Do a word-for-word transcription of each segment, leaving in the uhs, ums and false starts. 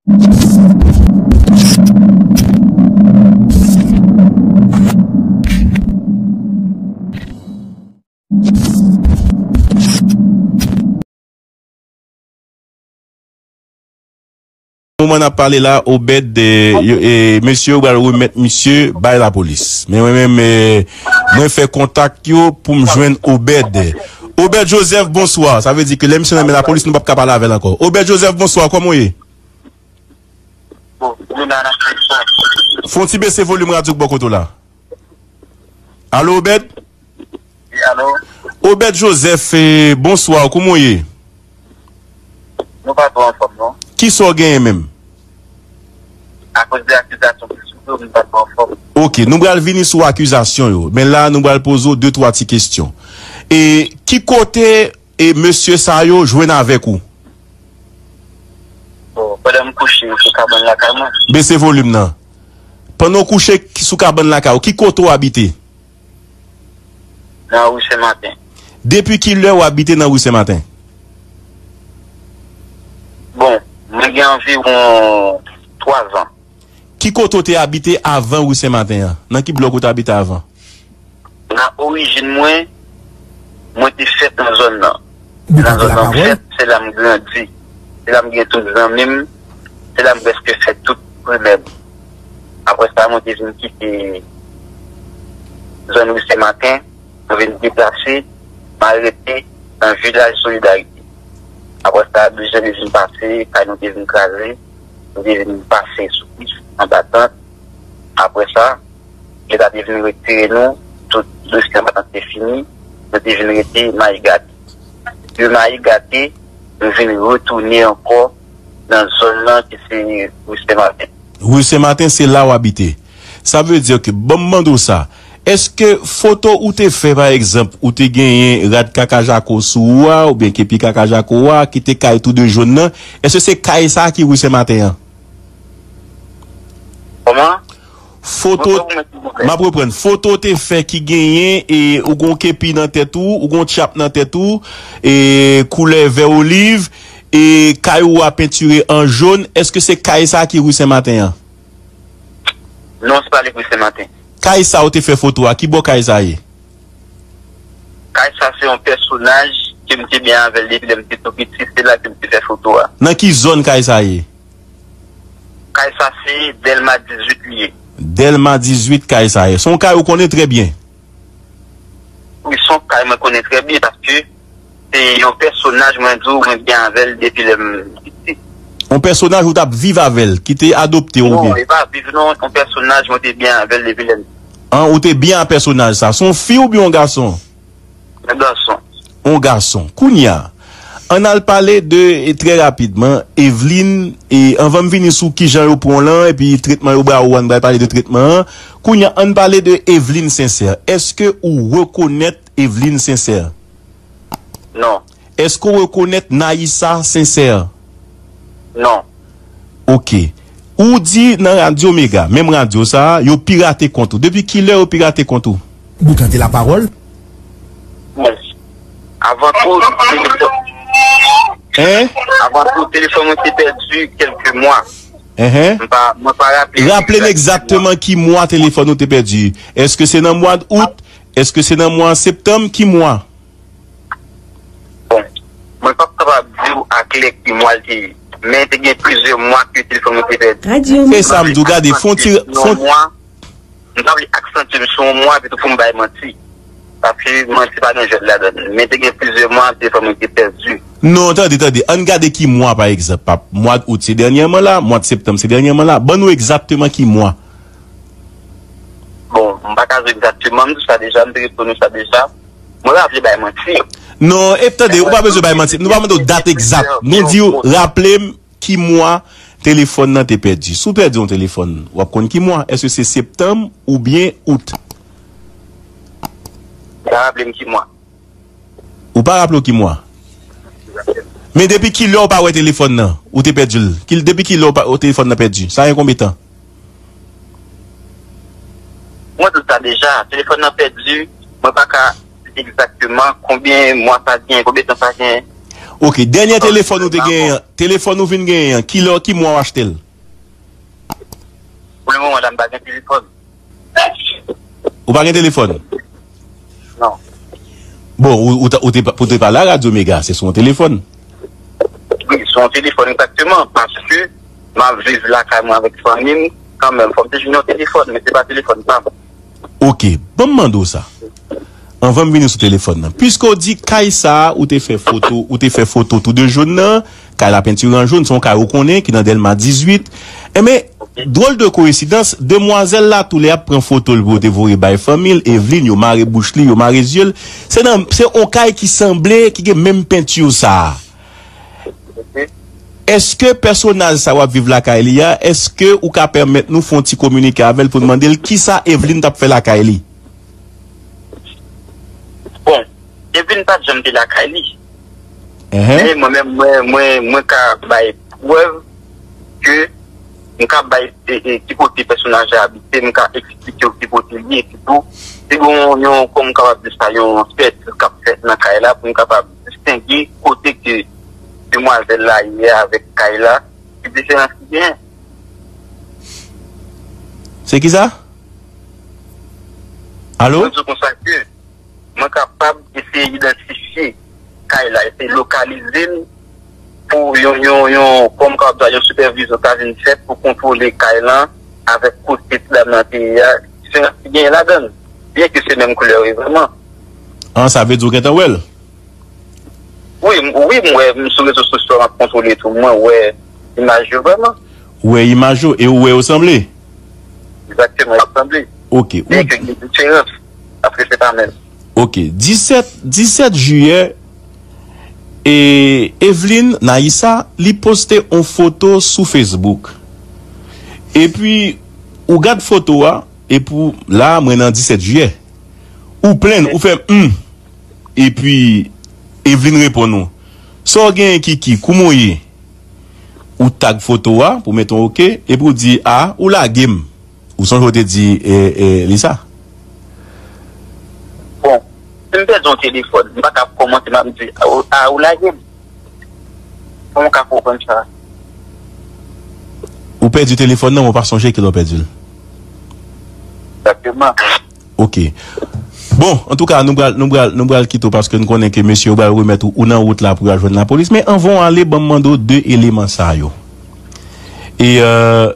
Moman n ap pale la, Obed, e, yo, e, mesye yo pral remèt misye bay lapolis. Men mwen menm, e, mwen fè kontak yo pou m jwenn Obed. Obed Joseph, bonswa. Sa vle di ke lè misye nan men lapolis, nou p ap ka pale avè l ankò. Obed Joseph, bonswa. Kòman w ye? Fè yon ti bese volim radyo k bò kote w la. Alo, Obed? Wi, alo. Obed Joseph, e, bonswa, kòman w ye? Nou pa twò anfòm, non. Kisa w genyen menm? Akoz de akizasyon ki sou do m, nou pa twò anfòm. Ok, nou pral vini sou akizasyon yo. Men la, nou pral poze w de, twa ti kesyon. E ki kote e mesye sa yo jwenn avèk ou? Bon, pandan m kouche sou kabann lakay mwen. Bese volim nan. Pandan w kouche sou kabann lakay ou, ki kote w abite? Nan ri Sen Maten. Depi kilè w abite nan ri Sen Maten? Bon, mwen gen anviwon twa zan. Ki kote w te abite avan ri Sen Maten an? Nan ki blòk ou te abite avan? Nan orijin mwen, mwen te fèt nan zòn nan. Nan zòn nan m fèt, se la m grandi. Se la m gen tout zanmi m. Se la m prèske fè tout primè m. Apre sa, mwen te vin kite zòn ri Sen Maten, mwen vin deplase, m al rete nan vilaj Solidarite. Apre sa, de jan te vin pase, kay nou te vin kraze, nou te vin pase sou pis, anba tant. Apre sa, Leta te vin retire nou, tout dosye anba tant te fini, nou te vin rete Mayi Gate. De Mayi Gate, nou vin retounen ankò nan zòn nan ki se ri Sen Maten. Ri Sen Maten, se la w abite. Sa vle di ke, ban m mande w sa, èske foto ou te fè, pa egzanp, ou te genyen rad kaka jako sou ou a, oubyen kepi kaka jako a, ki te kay tou de jòn nan, èske se kay sa ki ri Sen Maten an? Kòman? Foto, m ap reprann. Foto w te fè ki genyen, e, ou gon kepi nan tèt ou, ou gon tchap nan tèt ou, e, koulè vè oliv, e, kay ou a pentire an jòn, èske se kay sa ki ri Sen Maten an? Non, se pa li k ri Sen Maten. Kay sa ou te fè foto a, ki bò kay sa ye? Kay sa se yon pèsonaj ke m te byen avè l depi lè m te tou piti, se la ke m te fè foto a. Nan ki zòn kay sa ye? Kay sa se Dèlma dizuit li ye. Dèlma dizuit kay sa ye. Se yon kay ou konnen trè byen. Wi, se yon kay mwen konnen trè byen paske se yon pèsonaj mwen di w mwen byen avè l depi lè m piti. Yon pèsonaj ou t ap viv avè l, ki te adopte w oubyen? Non, e pa viv non, yon pèsonaj mwen te byen avè l depi lè m. An, ou te byen a pèsonaj sa. Se yon fi oubyen yon gason? Yon gason. Yon gason. Kounye a, ann al pale de, e, trè rapidman, Evelyne, e anvan m vini sou kijan yo pran w lan, epi tretman yo ba ou an, n pral pale de tretman an. Kounye a, ann pale de Evelyne Sincère. Èske ou rekonèt Evelyne Sincère? Non. Èske w rekonèt Naïssa Sincère? Non. Ok. Ou di nan Radyo Mega, menm radyo sa a, yo pirate kont ou. Depi kilè yo pirate kont ou? Boukan te lapawòl. Bon. Avan tou, telefòn. Hein? Avan tou, telefòn mwen te pèdi kèlke mwa. Enhen. M pa, mwen pa raple. Raple n egzakteman ki mwa telefòn ou te pèdi. Èske se nan mwa out? Èske se nan mwa septanm? Ki mwa? Bon, mwen p ap kapab di w aklè ki mwa l te ye, men te gen plizyè mwa ke telefòn mwen te pèdi. Radyo. E sa m di w, gade, fon ti, fon. M pa vle aksantye m sou yon mwa, epi tou pou m bay manti. Paske manti pa gen jwèt ladan l. Men te gen plizyè mwa, telefòn mwen te pèdi. Non, tande, tande. Ann gade ki mwa, pa egzanp. Pa, mwa out se dènyèman la, mwa septanm se dènyèman la. Ban nou egzakteman ki mwa. Bon, m pa ka di w egzakteman, m di w sa deja, m te reponn ou sa deja. Mwen pa vle bay manti. Non, e tande, ou pa bezwen bay manti. Nou pa mande w dat egzak. Nou di w, raple m ki mwa telefòn nan te pèdi. Si w pèdi yon telefòn, w ap konn ki mwa. Èske se septanm oubyen out? Pa raple m ki mwa. Ou pa raple w ki mwa? Men depi kilè w pa wè telefòn nan? Ou te pèdi l? Ki, depi kilè w pa, w telefòn nan pèdi? Sa gen konbyen tan? Mwen di w sa deja, telefòn nan pèdi, mwen pa ka di egzakteman konbyen mwa sa gen, konbyen tan sa gen. Ok, dènyè telefòn ou te genyen an, telefòn ou vin genyen an, ki lè, ki mwa w achte l? Pou le moman la, m pa gen telefòn. Ou pa gen telefòn? Non. Bon, ou, ou, ta- ou te, pa- ou te pale a Radyo Mega, se sou yon telefòn. Wi, sou yon telefòn egzakteman, paske m ap viv lakay mwen avèk fanmi m, kanmenm, fò m te jwenn yon telefòn, men se pa telefòn pa m. Ok, ban m mande w sa. Anvan m vini sou telefòn nan. Piske w di kay sa a, ou te fè foto, ou te fè foto tou de jòn nan, kay la pentire an jòn, se yon kay ou konnen ki nan Dèlma dizuit. Enben, dwòl de koyensidans, demwazèl la tou lè ap pran foto l pou yo te voye bay fanmi l, Evelyne, yo mare bouch li, yo mare zye l. Se nan, se yon kay ki sanble, ki gen menm penti sa a. Èske pèsonaj sa w ap viv lakay li a, èske ou ka pèmèt nou fè yon ti kominike avè l pou n mande l kisa Evelyne t ap fè lakay li? Bon, Evelyne pa t janm te lakay li. Enhen. Men mwen menm, mwen, mwen, mwen ka bay prèv ke m ka bay e, e, ki kote pèsonaj la abite, m ka eksplike w ki kote li ye, epi tou, si gen yon, yon, kòman m kapab di sa, yon sèt k ap fèt nan kay la, pou m kapab distenge kote ke demwazèl la ye avèk kay la, ki diferans ki genyen? Se ki sa? Alo? Mwen di w konsa ke mwen kapab eseye idantifye kay la, eseye lokalize l pou yon, yon, yon, kòm m kapab di, yon sipèvizyon ka vin fèt pou kontwole kay lan avèk kote ti dam nan te ye a, diferans ki genyen ladan l, byenke se menm koulè yo ye vrèman. An, sa vle di w gentan wè l? Wi, m- wi, m wè, m sou rezo sosyo, m ap kontwole tou, mwen wè imaj yo vrèman. Ou wè imaj yo e ou wè yo sanble? Egzakteman, yo sanble. Ok. Byenke gen diferans, paske se pa menm. Ok. Disèt, disèt jiyè, e Evelyne Naïssa, li poste yon foto sou Facebook. Epi, ou gad foto a, epi la, mwen nan disèt jiyè. Ou plenn, ou fè, hmm. Epi, Evelyne reponn ou. Sa w genyen, Kiki? Kouman w ye? Ou tag foto a pou mete yon ok, epi ou di, a, ou lage m. Ou sonje w te di, e, e, li sa? Bon, si m pèdi yon telefòn, m pa ka kòmanse, m ap di, a, ou, a, ou lage m. Kòman w ka konprann sa? Ou pèdi telefòn nan, men w pa sonje kilè w pèdi l. Egzakteman. Ok. Bon, antouka, nou pral, nou pral, nou pral kite w paske n konnen ke mesye yo pral remèt ou, ou nan wout la pou y al jwenn lapolis. Men anvan w ale, ban m mande w de eleman sa yo. E, euh,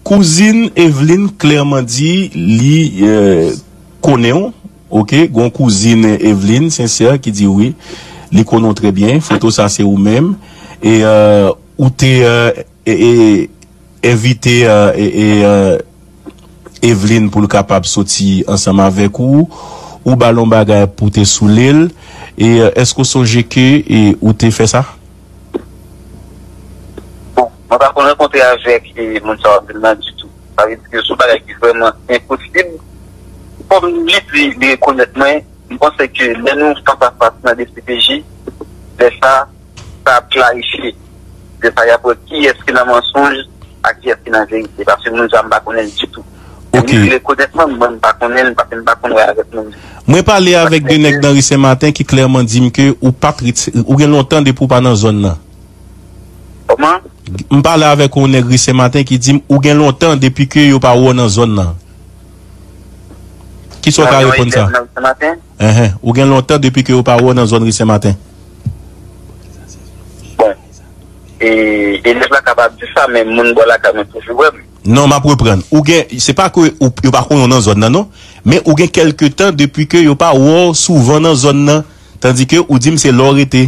kouzin Evelyne klèman di li, euh, konnen w, ok? Gon kouzin Evelyne, Sincère, ki di wi, li konnen w trè byen. Foto sa se ou menm. E, euh, ou te, euh, e, e, envite, euh, e, e, euh, Evelyne pou l kapab soti ansanm avèk ou, ou ba l yon bagay pou te soule l, e, euh, èske w sonje ke, e, ou te fè sa? Bon, mwen pa konn rankontre avèk, e, moun sa w ap di m nan ditou. Sa vle di ke se yon bagay ki vrèman enposib. Kòm li di, li rekonèt mwen, m panse ke lè nou fas a fas nan D C P J, lè sa, sa ap klarifye. Lè sa, y ap wè kiyès ki nan mansonj ak kiyès ki nan verite. Paske moun sa, m pa konnen l ditou. Ok. Li rekonèt mwen, mwen, m pa konnen l, paske m pa konn wè avèk moun. Mwen pale avèk de nèg nan ri Sen Maten ki klèman di m ke ou pa t ret-, ou gen lontan depi w pa nan zòn nan. Kòman? M pale avèk yon nèg ri Sen Maten ki di m ou gen lontan depi ke yo pa wè w nan zòn nan. Kisa w ka reponn sa? Nan ri Sen Maten? Enhen. Ou gen lontan depi ke yo pa wè w nan zòn ri Sen Maten? Bon. E, elèv la kapab di sa, men moun bò lakay mwen toujou wè m. Non, m ap reprann. Ou gen, se pa ke ou, yo pa konnen w nan zòn nan, non. Men ou gen kèlke tan depi ke yo pa wè w souvan nan zòn nan. Tandike ou di m se la w rete.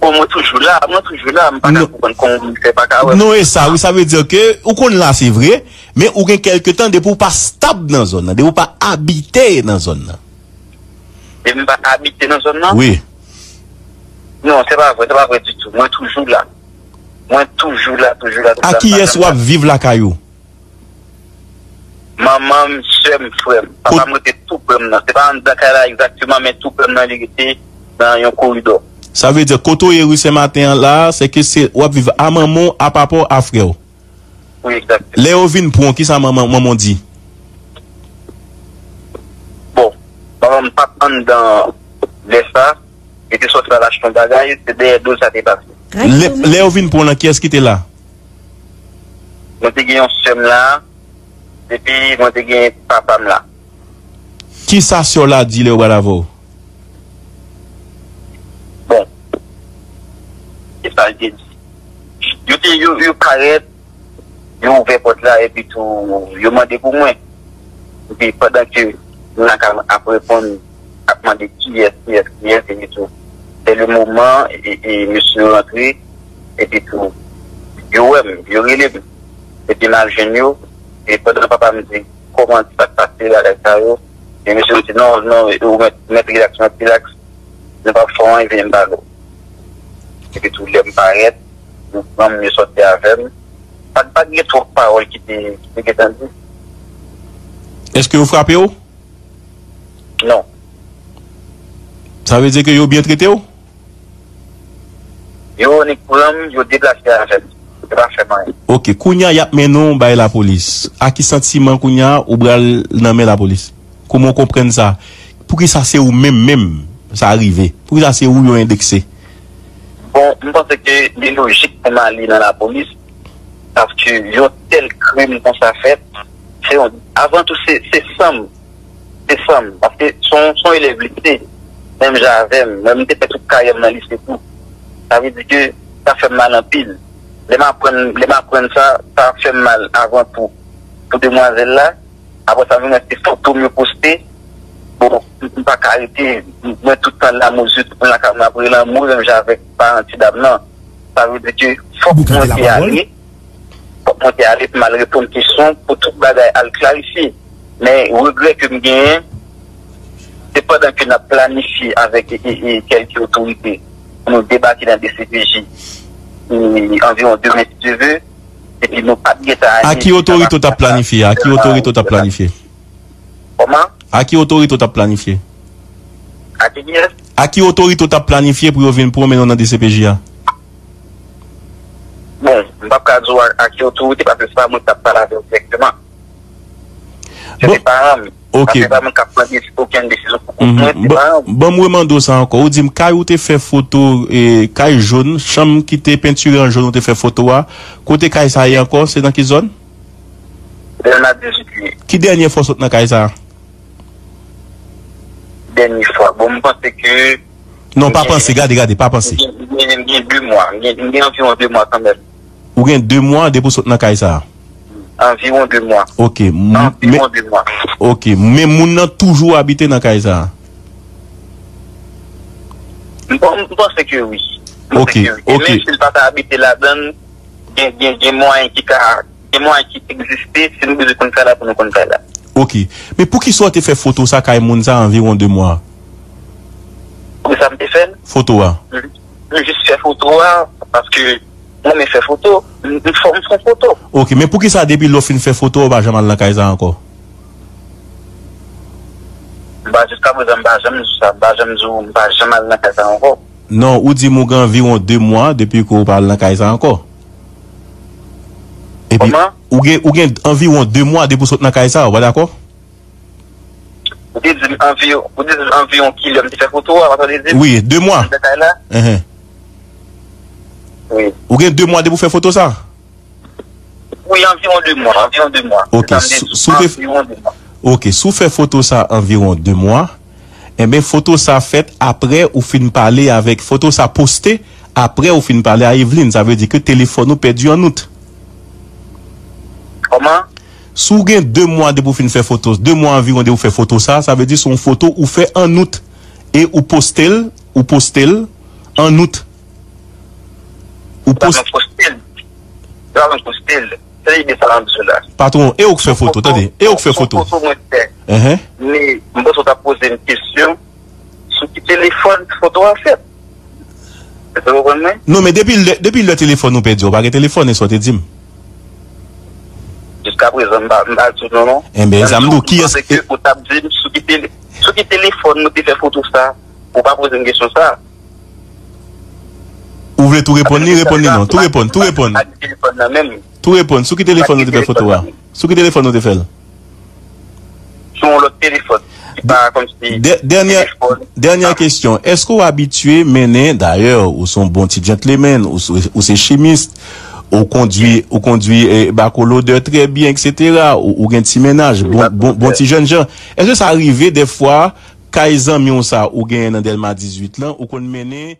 Bon, mwen toujou la, mwen toujou la, m pa ka konprann kòman moun fè pa ka wè m. Non, e sa, wi, sa vle di ke ou konn la, se vre, men ou gen kèlke tan depi w pa stab nan zòn nan, depi w pa abite nan zòn nan. Depi m pa abite nan zòn nan? Wi. Non, se pa vre, se pa vre ditou. Mwen toujou la. Mwen toujou la, toujou la, toujou la. A kiyès w ap viv lakay ou? Manman m, sè m, frè m. Papa m rete tou prè m nan. Se pa anndan kay la egzakteman, men tou prè m nan li rete nan yon koridò. Sa vle di, kote w ye ri Sen Maten an la, se ke se, w ap viv a manman w, a papa w, a frè w. Wi, egzakteman. Lè yo vin pran w, kisa manman, manman w di? Bon, manman m pa t anndan Lè sa, li te sòti al achte yon bagay, se dèyè do l sa te pase. Lè, lè yo vin pran w lan, kiyès ki te la? Mwen te gen yon sè m la, epi mwen te gen papa m la. Kisa sè w la di lè yo pral avè w? Bon, e sa l te di. Yo te, yo, yo parèt, yo ouvè pòt la, epi tou, yo mande pou mwen. Epi pandan ke moun nan ka ap reponn, ap mande kiyès, kiyès, kiyès, epi tou. Se le moman, e, e, e mesye yo rantre, epi tou, yo wè m, yo rele m. Epi m al jwenn yo, e pandan papa m di, kòman sa k pase, bagay sa yo, e mesye yo di, non, non, ou mèt, mèt rilaks, mèt rilaks, nou p ap fè w anyen, vini m pale w. Epi tou, lè m parèt, yo pran m, yo sòti avè m. Pa t, pa t gen twòp pawòl ki te, ki te gentan di. Èske yo frape w? Non. Sa vle di ke yo byen trete w? Yo annik pran m, yo deplase avè m. Yo pa fè m anyen. Ok, kounye a y ap mennen w bay lapolis. A ki santiman kounye a ou pral nan men lapolis? Kòman w konprann sa? Poukisa se ou menm menm sa rive? Poukisa se ou yo endekse? Bon, m panse ke li lojik pou m ale nan lapolis, paske yon tèl krim konsa fèt, se yon, avan tou, se, se san m, se san m, paske se yon, se yon elèv lise, menm jan avè m, mwen, m te fè tout karyè m nan lise tou. Sa vle di ke sa fè m mal anpil. Lè m aprann, lè m aprann sa, sa fè m mal avan tou. Pou demwazèl la, apre sa, m wè se foto m yo poste. Bon, m, m pa ka rete. Mwen, tout tan la, mwen, tout moun lakay mwen ap rele anmou, menm jan avèk paran ti dam nan. Sa vle di ke fòk mwen te ale. Fòk mwen te ale pou m al reponn kesyon, pou tout bagay al klarifye. Men, regrè ke m genyen, se pandan ke n ap planifye avèk, e, e, e, kèlke otorite pou nou debake nan D C P J, e, anviwon demen, si Dye vle, epi nou pa t gentan ale. A ki otorite w t ap planifye? A ki otorite w t ap planifye? Kòman? A ki otorite w t ap planifye? A ki kiyès? A ki otorite w t ap planifye pou yo vin pran w mennen w nan D C P J a? Bon, m p ap ka di w a, a ki otorite, paske se pa mwen k t ap pale avè w dirèkteman. Se te paran m. Ok. Paske se pa mwen k ap pran desi-, okenn desizyon pou kont mwen, se paran m. Ban m remande w sa ankò. Ou di m kay ou te fè foto, e, kay jòn, chanm ki te pentire an jòn, ou te fè foto a. Kote kay sa ye ankò? Se nan ki zòn? Delma dizuit li ye. Ki dènye fwa w sot nan kay sa a? Dènye fwa. Bon, m panse ke... Non, pa panse, gade, gade, pa panse. M gen, m gen, m gen de mwa. M gen, m gen anviwon de mwa kanmenm. Ou gen de mwa depi w sot nan kay sa a? Anviwon de mwa. Ok. Anviwon de mwa. Ok. Men moun nan toujou abite nan kay sa a? M pan-, m panse ke wi. M panse ke wi. E menm si l pa ta abite ladan l, gen, gen, gen mwayen ki ka gen mwayen ki egziste, si nou bezwen konn kay la, pou nou konn kay la. Ok. Men poukisa w te fè foto sa kay moun sa anviwon de mwa? Poukisa m te fè l? Foto a. M, m jis fè foto a, paske mwen renmen fè foto. M, m fò m fè foto. Ok, men poukisa depi lè w fin fè foto a, w pa janm al nan kay sa ankò? M pa, jiska prezan, m pa janm di w sa. M pa janm di w, m pa janm al nan kay sa ankò. Non, ou di m ou gen anviwon de mwa depi ke w pa al nan kay sa ankò. Epi, ou gen, ou gen anviwon de mwa depi w sot nan kay sa, ou pa dakò? Ou te di m anviwon, ou te di m anviwon kilè m te fè foto a, ou pa tande di m? Wi, de mwa. Nan kay la? Enhen. Wi. Ou gen de mwa depi w fè foto sa? Wi, anviwon de mwa, anviwon de mwa. Ok, si w te, anviwon de mwa. Ok, si w fè foto sa anviwon de mwa, enben, foto sa fèt apre ou fin pale avèk, foto sa poste apre ou fin pale a Eveline. Sa vle di ke telefòn ou pèdi an out. Kòman? Si w gen de mwa depi w fin fè foto, de mwa anviwon depi w fè foto sa, sa vle di se yon foto ou fè an out. E ou poste l, ou poste l an out. Ou pos- poste l. Yo pa poste l. Se ide sa m ap di w la. Patwon, e ou k fè foto, tande. E ou k fè foto. Foto mwen fè. Enhen. Men, m panse w t ap poze m kesyon sou ki telefòn foto a fèt. Èske w konprann mwen? Non, men depi lè, depi lè telefòn ou pèdi, ou pa gen telefòn, e sa w te di m. Jiska prezan, m pa, m pa di w non, non. Enben, sa m di w, kiyès? Ou t ap di m sou ki tele-, sou ki telefòn nou te fè foto sa, ou pa poze m kesyon sa. Ou vle tou reponn li, reponn li non. Tou reponn, tou reponn. Tou reponn. Sou ki telefòn nou te fè foto a? Sou ki telefòn nou te fè l? Sou yon lòt telefòn. pa kòmsi Dè- dènyè efò. Dènyè kesyon, èske w abitye mennen, dayè, ou se yon bon ti gentleman, ou, se- ou se chimis, ou kondwi ou kondwi eh, bako lodè trè byen, etsetera, ou, ou gen ti mennaj, bon, bon, bon ti jèn jan. Èske sa rive dèfwa, kay zanmi w sa ou genyen nan Dèlma dizuit lan, ou konn mennen